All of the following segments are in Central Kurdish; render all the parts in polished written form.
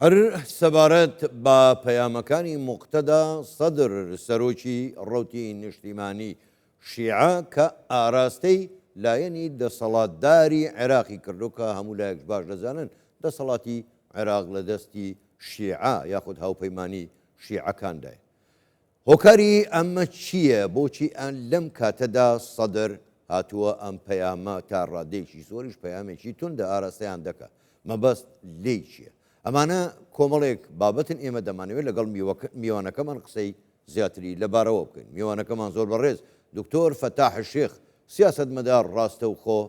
هەر سەبارەت بە پەیامەکانی موقتەدا سەدر سەرۆکی ڕەوتی نیشتیمانی شیعە کە ئاراستەی لایەنی دەسەڵاتداری عێراقی کردو کە هەموو لایەکش باش دەزانن دەسەڵاتی عێراق لە دەستی شیعە یاخود هاوپەیمانی شیعەکاندایە. هۆکاری ئەمە چییە؟ بۆچی ئەن لەم کاتەدا سەدر هاتووە ئەم پەیامە تا ڕادەیەکی زۆریش پەیامێکی توندە ئاراستەیان دەکا؟ مەبەست لێی چییە؟ ئەمانە کۆمەڵێک بابەتن ئێمە دەمانەوێت لەگەڵ میوانەکەمان قسەی زیاتری لەبارەوە بکەین. میوانەکەمان زۆر بەڕێز دکتۆر فەتاح شێخ سیاسەتمەدار ڕاستەوخۆ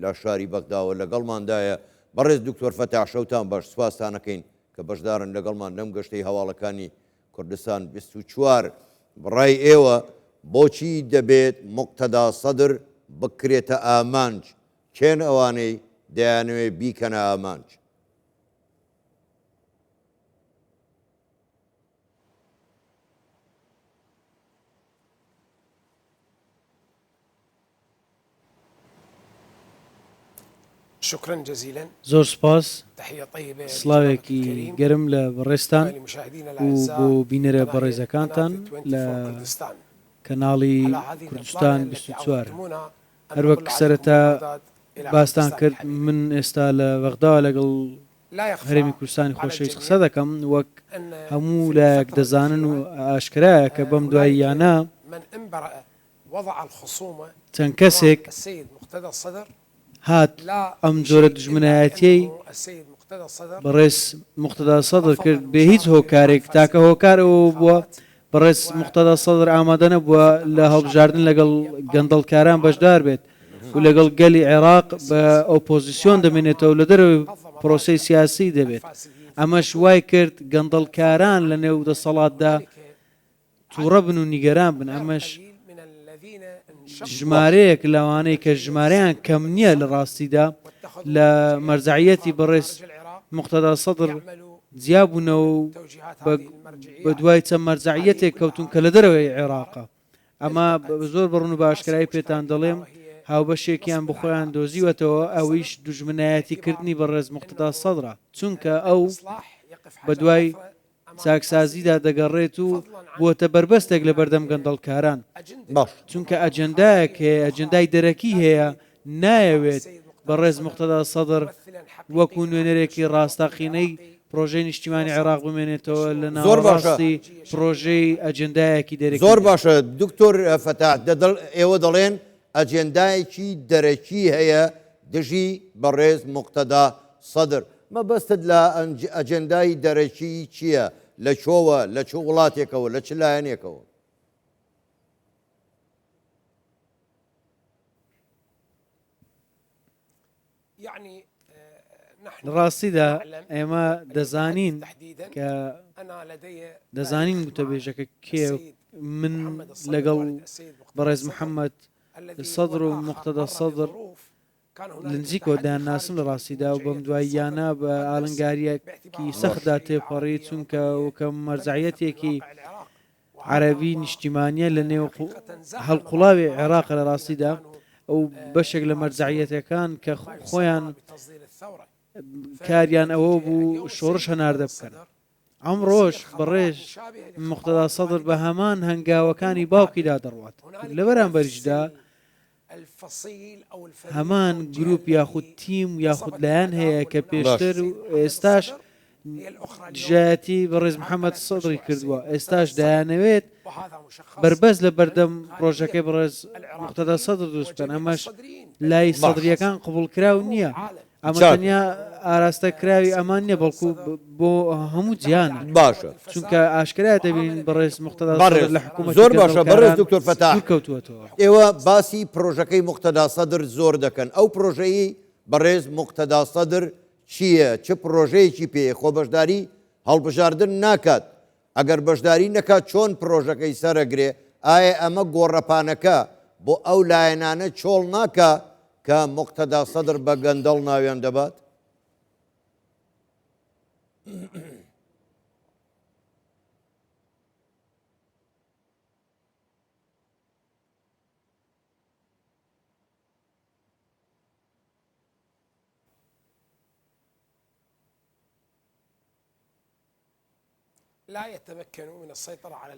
لە شاری بەغداوە لەگەڵماندایە. بەڕێز دکتۆر فەتاح شەوتان باش، سوپاستانەکەین کە بەشدارن لەگەڵمان لەم گەشتەی هەواڵەکانی کوردستان 24، بەڕای ئێوە بۆچی دەبێت موقتەدا سەدر بکرێتە ئامانج؟ کێن ئەوانەی دەیانەوێت بیکەنە ئامانج؟ زۆر سوپاس، سڵاوێکی گەرم لە بەڕێزتان و بۆ بینەرە بەڕێزەکانتان لە کەناڵی کوردستان 24. هەروەک سەرەتا باستان کرد من ئێستا لە بەغداوە لەگەڵ هەرێمی کوردستانی خۆشەویست قسە دەکەم، وەک هەموو لایەک دەزانن و ئاشکرایە کە بەم دواییانە چەند کەسێک هات ئەم جۆرە دوژمنایەتیەی بەڕێز موقتەدا سەدر کرد بێ هیچ هۆکارێک، تاکە هۆکار ئەوە بووە بەڕێز موقتەدا سەدر ئامادە نەبووە لە هەڵبژاردن لەگەڵ گەندەڵکاران بەشدار بێت و لەگەڵ گەلی عێراق بە ئۆپۆزیسیۆن دەمێنێتەوە لە دەرەوەی پرۆسەی سیاسی دەبێت، ئەمەش وای کرد گەندەڵکاران لەنێو دەسەڵاتدا توڕە بن و نیگەران بن، ئەمەش ژمارەیەک لەوانەی کە ژمارەیان کەم نییە لە ڕاستیدا لە مەرجەعیەتی بەڕێز موقتەدا سەدر جیابوونەوە و بە دوای چەند مەرجەعیەتێک کەوتون کە لە دەرەوەی عێراقە. ئەمە زۆر بە ڕوون و بە ئاشکرایی پێتان دەڵێم هاوبەشێکیان بۆ خۆیان دۆزیوەتەوە ئەویش دوژمنایەتی کردنی بەڕێز موقتەدا سەدرە چونکە ئەو بە دوای چاکسازیدا دەگەڕێت و بووەتە بەربەستێک لەبەردەم گەندەڵکاران، چونکە ئەجێندایەک هەیە، ئەجێندای دەرەکی هەیە، نایەوێت بەڕێز موقتەدا سەدر وەکو نوێنەرێکی ڕاستەقینەی پرۆژەی نیشتیمانی عێراق بمێنێتەوە لە ناوەڕاستی پرۆژەی ئەجێندایەکی دەرەکیدا. زۆر باشە دکتۆر فەتاح، ئێوە دەڵێن ئەجێندایەکی دەرەکی هەیە دژی بەڕێز موقتەدا سەدر، مەبەستت لە ئەجێندای دەرەکی چییە؟ لە کوێوە، لە چ وڵاتێکەوە، لە چ لایەنێکەوە؟ لە ڕاستیدا ئێمە دەزانین کە دەزانین گوتەبێژەکە کێ من لەگەڵ بەڕێز محەممەد سەدر و موقتەدا سەدر لە نزیکەوە دەیانناسم لە ڕاستیدا و بەم دواییانە بە ئالنگارییەکی سەختدا تێپەڕی چونکە وەکە مەرجەعیەتێکی عەرەبی نیشتیمانییە لە نێو هەڵقوڵاوی عێراق لە ڕاستیدا ئەو بەشێک لە مەرجەعیەتەکان کە خۆیان کاریان ئەوە بوو شۆڕش هەناردە بکەن. ئەمڕۆش بەڕێز موقتەدا سەدر بە هەمان هەنگاوەکانی باوکیدا دەڕوات، لەبەرامبەریشدا هەمان گروپ یاخود تیم یاخود لایەن هەیە کە پێشتر و ئێستاش دژایەتی بەڕێز محەمەد سەدری کردووە، ئێستاش دەیانەوێت بەربەست لە بەردەم پرۆژەکەی بەڕێز موقتەدا سەدر دروست بکەن، ئەمەش لای سەدرییەکان قبوڵکراو نییە. ئەمە تەنیا ئاراستە کراوی ئەمان نیە بەڵکو بۆ هەموو جیهانە باشە چونکە ئاشکرایە دەبینین بەڕێز موقتەدا سەدر لە حکوومەتی زۆر باشە بەڕێز گەندەڵکاران دکتۆر فەتاح دوور کەوتووەتەوە. ئێوە باسی پرۆژەکەی موقتەدا سەدر زۆر دەکەن ئەو پرۆژەی بەڕێز موقتەدا سەدر چییە چ پرۆژەیەکی پێیە خۆ بەشداری هەڵبژاردن ناکات ئەگەر بەشداری نەکات چۆن پرۆژەکەی سەرەگرێ؟ ئایا ئەمە گۆڕەپانەکە بۆ ئەو لایەنانە چۆڵ ناکا کە موقتەدا سەدر بە گەندەڵ ناویان دەبات؟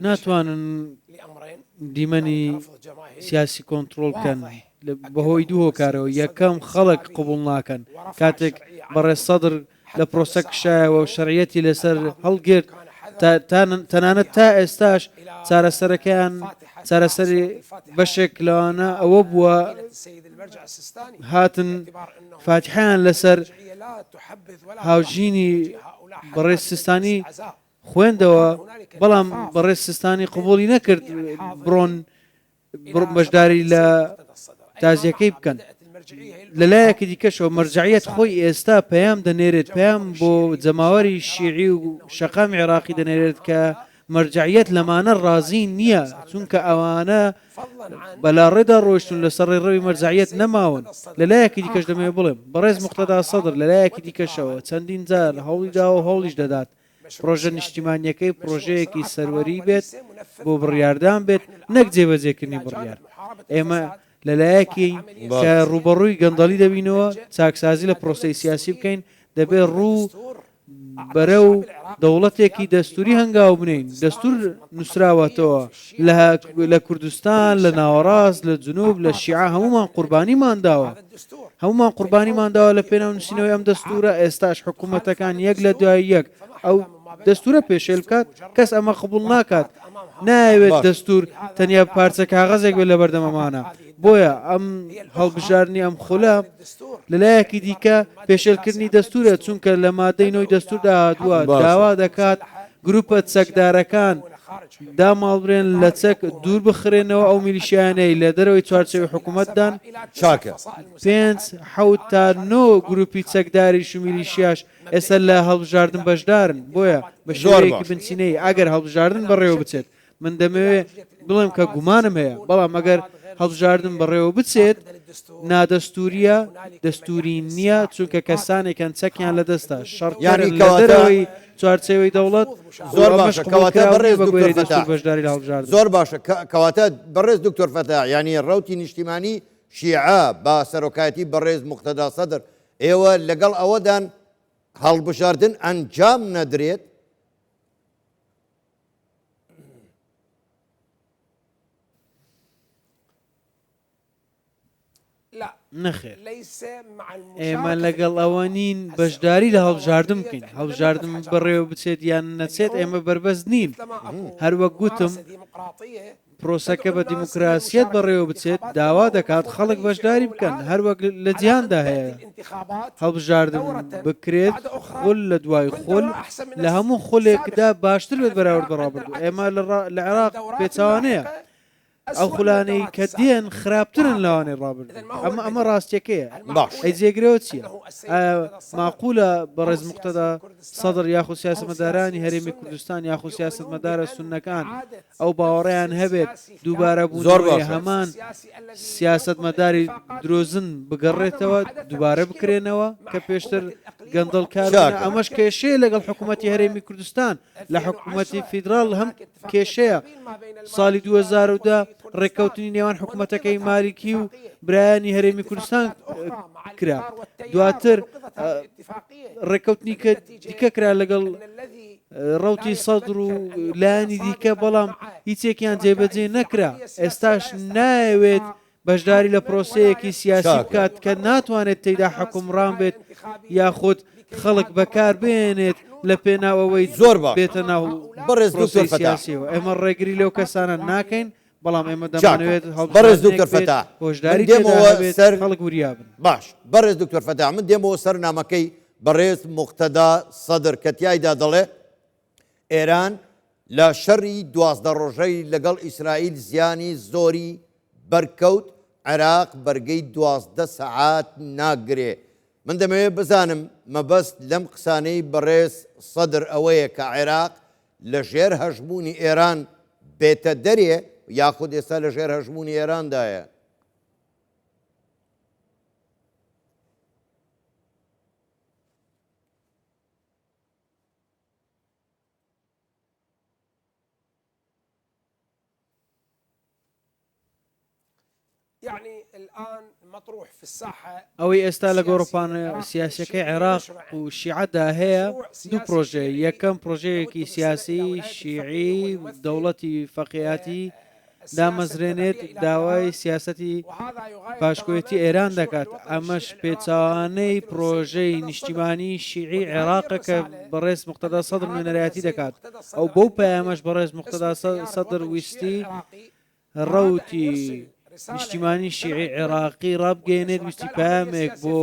ناتوانن دیمەنی سیاسی کۆنترۆڵ بکەن بەهۆی دوو هۆکارەوە، یەکەم خەڵک قبوڵ ناکەن کاتێک بەڕێز سەدر لە پرۆسە کشایەوە و شەرعیەتی لەسەر هەڵگرت، تەنانەت تا ئێستاش چارەسەرەکەیان چارەسەری بەشێک لەوانە ئەوە بووە هاتن فاتیحەیان لەسەر هاوژینی بەڕێز سیستانی خوێندەوە، بەڵام بەڕێز سیستانی قبوڵی نەکرد بڕۆن بەشداری لە تازیەکەی بکەن. لەلایەکی دیکەشەوە مەرجەعیەت خۆی ئێستا پەیام دەنێرێت، پەیام بۆ جەماوەری شیعی و شەقامی عێراقی دەنێرێت کە مەرجەعیەت لەمانە ڕازی نییە، چونکە ئەوانە بەلاڕێدا ڕۆیشتوون، لەسەر ڕێڕەوی مەرجەعیەت نەماون. لەلایەکی دیکەش دەمەوێت بڵێم، بەڕێز موقتەدا سەدر لەلایەکی دیکەشەوە چەندین جار هەوڵی داوە و هەوڵیش دەدات پڕۆژە نیشتیمانییەکەی پڕۆژەیەکی سەروەری بێت بۆ بڕیاردان بێت نەک جێبەجێکردنی بڕیار. ئێمە لەلایەکی کە ڕووبەڕووی گەندەڵی دەبینەوە، چاکسازی لە پرۆسەی سیاسی بکەین، دەبێت ڕوو بەرەو دەوڵەتێکی دەستووری هەنگاو بنێین، دەستوور نووسراوەتەوە لە کوردستان، لە ناوەڕاست، لە جنوب، لە شیعە هەموومان قوربانیمان داوە، هەموومان قوربانیمان داوە لە پێناو نووسینەوەی ئەم دەستوورە، ئێستاش حکوومەتەکان یەک لە دوای یەک ئەو دەستوورە پێشێل بکات، کەس ئەمە قبوڵ ناکات، نایەوێت دەستوور تەنیا پارچە کاغەزێک بێت لەبەردەم ئەمانە، بۆیە ئەم هەڵبژاردنی ئەم خولە لەلایەکی دیکە پێشێلکردنی دەستوورە، چونکە لە مادەی نۆی دەستووردا هاتووە داوا دەکات گروپە چەکدارەکان داماڵبرێن لە چەک دوور بخرێنەوە ئەو میلیشیانەی لە دەرەوەی چوارچێوەی حکوومەتدان. چاکە. پێنج، حەوت تا نۆ گروپی چەکداریش و میلیشیاش ئێستا لە هەڵبژاردن بەشدارن، بۆیە بە زۆر شێوەیەکی باشە. بنچینەیی ئەگەر هەڵبژاردن بەڕێوە بچێت، من دەمەوێ بڵێم کە گومانم هەیە، بەڵام ئەگەر هەڵبژاردن بەڕێوە بچێت، نادەستوورییە، دەستووری نییە، چونکە کەسانێک هەن چەکیان لەدەستە، شەڕکەرن یانی لە کەواتە دەرەوەی چوارچێوەی دەوڵەت و زۆر ئەمەش باشە کەواتە قبوڵکراو نییە بەڕێز بە دکتۆر گوێرەی دەستوور فەتاح بەشداری لە هەڵبژاردن زۆر باشە کەواتە بەڕێز دکتۆر فەتاح یانی ڕەوتی نیشتیمانی شیعە بە سەرۆکایەتی بەڕێز موقتەدا سەدر ئێوە لەگەڵ ئەوەدان هەڵبژاردن ئەنجام نەدرێت؟ نەخێر ئێمە لەگەڵ ئەوە نین بەشداری لە هەڵبژاردن بکەین، هەڵبژاردن بەڕێوە بچێت یان نەچێت ئێمە بەربەست نین، هەروەک گوتم پرۆسەکە بە دیموکراسیەت بەڕێوە بچێت داوا دەکات خەڵک بەشداری بکەن هەروەک لە جیهاندا هەیە هەڵبژاردن بکرێت خول لە دوای خول لە هەموو خولێکدا باشتر بێت بەراورد بە ڕابردوو ئێمە لە عێراق پێچەوانەیە ئەو خولانەی کە دێن خراپترن لەوانەی ڕابردوو ئەمە ئەمە ڕاستیەکەیە باش ئەی جێگرەوە چییە؟ ئایا ماقولە بەڕێز موقتەدا سەدر یاخود سیاسەتمەدارانی هەرێمی کوردستان یاخود سیاسەتمەدارە سوننەکان ئەو باوەڕەیان هەبێت دووبارە زۆر بوونەوەی باشە. هەمان سیاسەتمەداری درۆزن بگەڕێتەوە دووبارە بکرێنەوە کە پێشتر گەندەڵکار بوونە چاکە. ئەمەش کێشەیە لەگەڵ حکوومەتی هەرێمی کوردستان لە حکوومەتی فیدراڵ هەم کێشەیە ساڵی 2010 ڕێککەوتنی نێوان حکوومەتەکەی مالیکی و برایانی هەرێمی کوردستان کرا دواتر ڕێککەوتنی کە دیکە کرا لەگەڵ ڕەوتی سەدر و لایەنی دیکە بەڵام هیچێکیان جێبەجێ نەکرا ئێستاش نایەوێت بەشداری لە پرۆسەیەکی سیاسی بکات کە ناتوانێت تێیدا حوکمڕان بێت یاخود خەڵک بەکار بهێنێت لە پێناو ئەوەی زۆر باشە بێتە ناو بەڕێز دکتۆر پرۆسەی فەتاح. سیاسیەوە ئێمە ڕێگری لەو کەسانە ناکەین بەڵام ئێمە چاکە دەمانەوێت بەڕێز هەڵبژاردنێک دکتۆر بێت فەتاح من هۆشداری تێدا دێمەوە هەبێت سەر خەڵک وریا بن. باش بەڕێز دکتۆر فەتاح من دێمەوە سەر نامەکەی بەڕێز موقتەدا سەدر کە تیایدا دەڵێ ئێران لە شەڕی 12 ڕۆژەی لەگەڵ ئیسرائیل زیانی زۆری بەرکەوت، عێراق بەرگەی 12 سەعات ناگرێ. من دەمەوێت بزانم مەبەست لەم قسانەی بەڕێز سەدر ئەوەیە کە عێراق لە ژێر هەژموونی ئێران بێتە دەرێ یاخود ئێستا لە ژێر هەژموونی ئێراندایە؟ ئەوەی ئێستا لە گۆڕەپانە سیاسیەکەی عێراق و شیعەدا هەیە دوو پرۆژەیە، یەکەم پرۆژەیەکی سیاسی شیعی دەوڵەتی فەقیاتی دامەزرێنێت داوای سیاسەتی پاشکۆیەتی ئێران دەکات، ئەمەش پێچەوانەی پرۆژەی نیشتیمانی شیعی عێراقە کە بەڕێز موقتەدا سەدر نوێنەرایەتی دەکات، ئەو بەو پەیامەش بەڕێز موقتەدا سەدر ویستی ڕەوتی نیشتیمانی شیعی عێراقی ڕابگەیەنێت، ویستی پەیامێک بۆ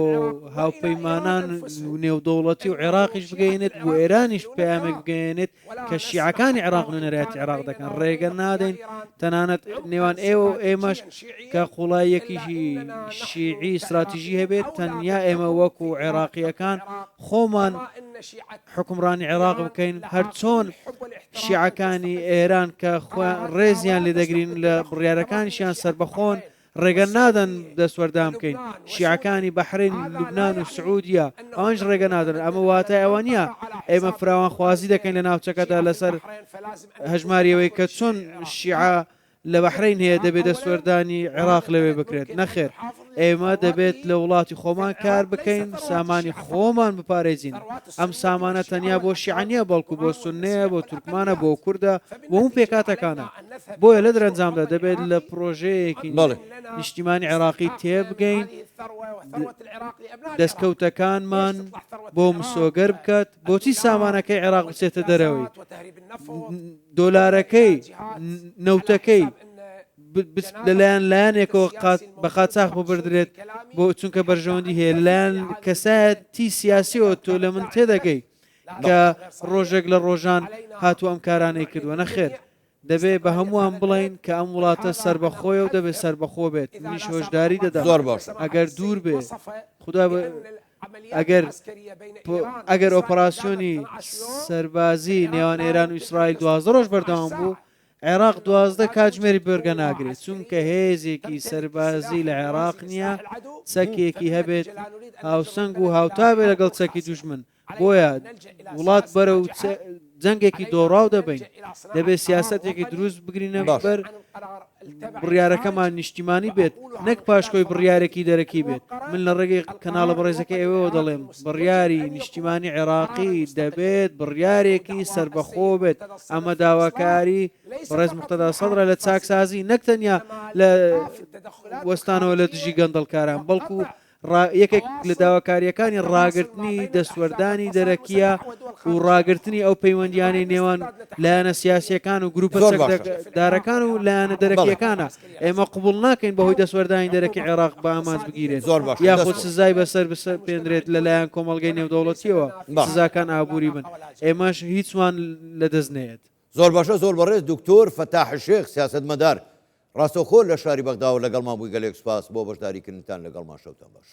هاوپەیمانان و نێودەوڵەتی و عێراقیش بگەیەنێت، بۆ ئێرانیش پەیامێک بگەیەنێت کە شیعەکانی عێراق نوێنەرایەتی عێراق دەکەن، ڕێگە نادەین تەنانەت نێوان ئێوە و ئێمەش کە قوڵاییەکی شیعی ستراتیژی هەبێت، تەنیا ئێمە وەکو عێراقییەکان خۆمان حوکمڕانی عێراق بکەین، هەرچۆن شیعەکانی ئێران کە خۆیان ڕێزیان لێدەگرین لە بڕیارەکانیشیان سەربەخۆن، ڕێگە نادەن دەستوەردان بکەین، شیعەکانی بەحرەین، لوبنان و سعودیە ئەوانیش ڕێگە نادەن، ئەمە واتای ئەوە نییە ئێمە فراوانخوازی دەکەین لە ناوچەکەدا لەسەر هەژماری ئەوەی کە چۆن شیعە لە بەحرەین هەیە دەبێت دەستوەردانی عێراق لەوێ بکرێت، نەخێر ئێمە دەبێت لە وڵاتی خۆمان کار بکەین، سامانی خۆمان بپارێزین، ئەم سامانە تەنیا بۆ شیعە نییە بەڵکو بۆ سوننەیە، بۆ تورکمانە، بۆ کوردە، بۆ هەموو پێکهاتەکانە. بۆیە لە دەرەنجامدا دەبێت لە پرۆژەیەکی نیشتیمانی عێراقی تێبگەین دەستکەوتەکانمان بۆ مسۆگەر بکات، بۆچی سامانەکەی عێراق بچێتە دەرەوەی دۆلارەکەی نەوتەکەی لەلایەن لایەنێکەوە بە قاچاخ ببردرێت بۆ چونکە بەرژەوەندی هەیە لەلایەن کەسایەتی سیاسیەوە تۆ لە من تێدەگەی کە ڕۆژێک لە ڕۆژان هاتوو ئەم کارانەی کردووە نەخێر دەبێ بە هەمووان بڵێین کە ئەم وڵاتە سەربەخۆیە و دەبێ سەربەخۆ بێت منیش هۆشداری دەدەم زۆر باشە. ئەگەر دوور بێ خودا ئەگەر ئەگەر ئۆپەراسیۆنی سەربازی نێوان ئێران و ئیسرائیل 12 ڕۆژ بەردەوام بوو عێراق 12 کاتژمێری بەرگە ناگرێت چونکە هێزێکی سەربازی لە عێراق نییە چەکێکی هەبێت هاوسەنگ و هاوتا بێ لەگەڵ چەکی دوژمن بۆیە وڵات بەرەو جەنگێکی دۆڕاو دەبەین، دەبێت سیاسەتێکی دروست بگرینە بەر، بڕیارەکەمان نیشتیمانی بێت نەک پاشکۆی بڕیارێکی دەرەکی بێت، من لە ڕێگەی کەناڵە بەڕێزەکەی ئێوەوە دەڵێم بڕیاری نیشتیمانی عێراقی دەبێت بڕیارێکی سەربەخۆ بێت، ئەمە داواکاری بەڕێز موقتەدا سەدرە لە چاکسازی نەک تەنیا لە وەستانەوە لە دژی گەندەڵکاران، بەڵکو یەکێک لە داواکارییەکانی ڕاگرتنی دەستوەردانی دەرەکییە و ڕاگرتنی ئەو پەیوەندییانەی نێوان لایەنە سیاسییەکان و گروپە چەکدارەکان و لایەنە دەرەکییەکانە. ئێمە قبوڵ ناکەین بەهۆی دەستوەردانی دەرەکی عێراق بە ئامانج بگیرێت یاخود سزای بەسەر بسەپێنرێت لەلایەن کۆمەڵگەی نێودەوڵەتییەوە سزاکان ئابووری بن ئێمەش هیچمان لەدەست نەیەت. زۆر باشە زۆر بەڕێز دکتۆر فەتاح شێخ سیاسەتمەدار ڕاستەوخۆ لە شاری بەغداوە لەگەڵمان بووی گەلێک سوپاس بۆ بەشداری کردنتان لەگەڵمان شەوتان باش.